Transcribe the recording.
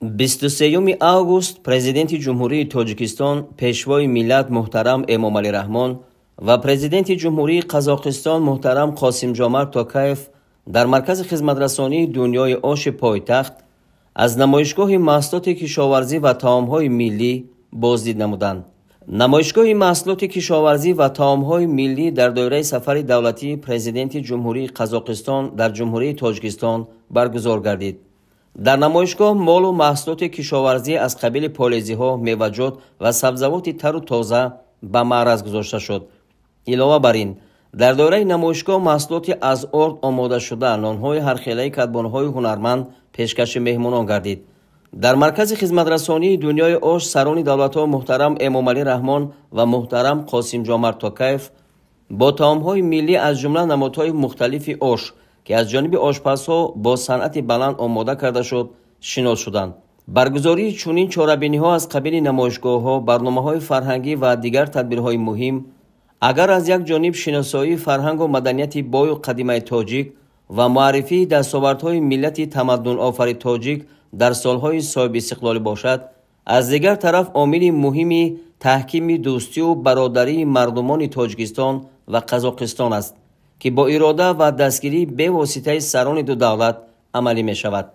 23 август Президенти Ҷумҳурии Тоҷикистон, Пешвои миллат муҳтарам Эмомалӣ Раҳмон ва Президенти Ҷумҳурии Қазоқистон муҳтарам Қосимҷомарт Токаев дар маркази хизматрасонии дунёи оши пойтахт аз намоишгоҳи маҳсулоти кишоварзӣ ва таомҳои миллӣ боздид намуданд. Намоишгоҳи маҳсулоти кишоварзӣ ва таомҳои миллӣ дар доираи сафари давлатии Президенти Ҷумҳурии Қазоқистон дар Ҷумҳурии Тоҷикистон баргузор гардид. Дар намоишгоҳ молу маҳсулоти кишоварзӣ аз қабили полезиҳо, меваҷот ва сабзавоти тару тоза ба маъраз гузошта шуд. Илова бар ин, дар доираи намоишгоҳ маҳсулоти аз орд омодашуда, нонҳои ҳархелаи кадбонҳои ҳунарманд пешкаши меҳмонон гардид. Дар маркази хизматрасонии дунёи ош сарони давлатҳо муҳтарам Эмомалӣ Раҳмон ва муҳтарам Қосимҷомарт Токаев бо таомҳои миллӣ, аз ҷумла намудҳои мухталифи ош, ки аз ҷониби ошпазҳо бо санъати баланд омода карда шуд, шинос шуданд. Баргузории чунин чорабиниҳо аз қабили намоишгоҳҳо, барномаҳои фарҳангӣ ва дигар тадбирҳои муҳим, агар аз як ҷониб шиносоии фарҳангу маданияти бою қадимаи тоҷик ва муаррифии дастовардҳои миллати тамаддунофари тоҷик дар солҳои соҳибистиқлолӣ бошад, аз дигар тараф омили муҳими таҳкими дӯстию бародарии мардумони Тоҷикистон ва Қазоқистон аст, ки бо ирода ва дастгирии бевоситаи сарони ду давлат амалӣ мешавад.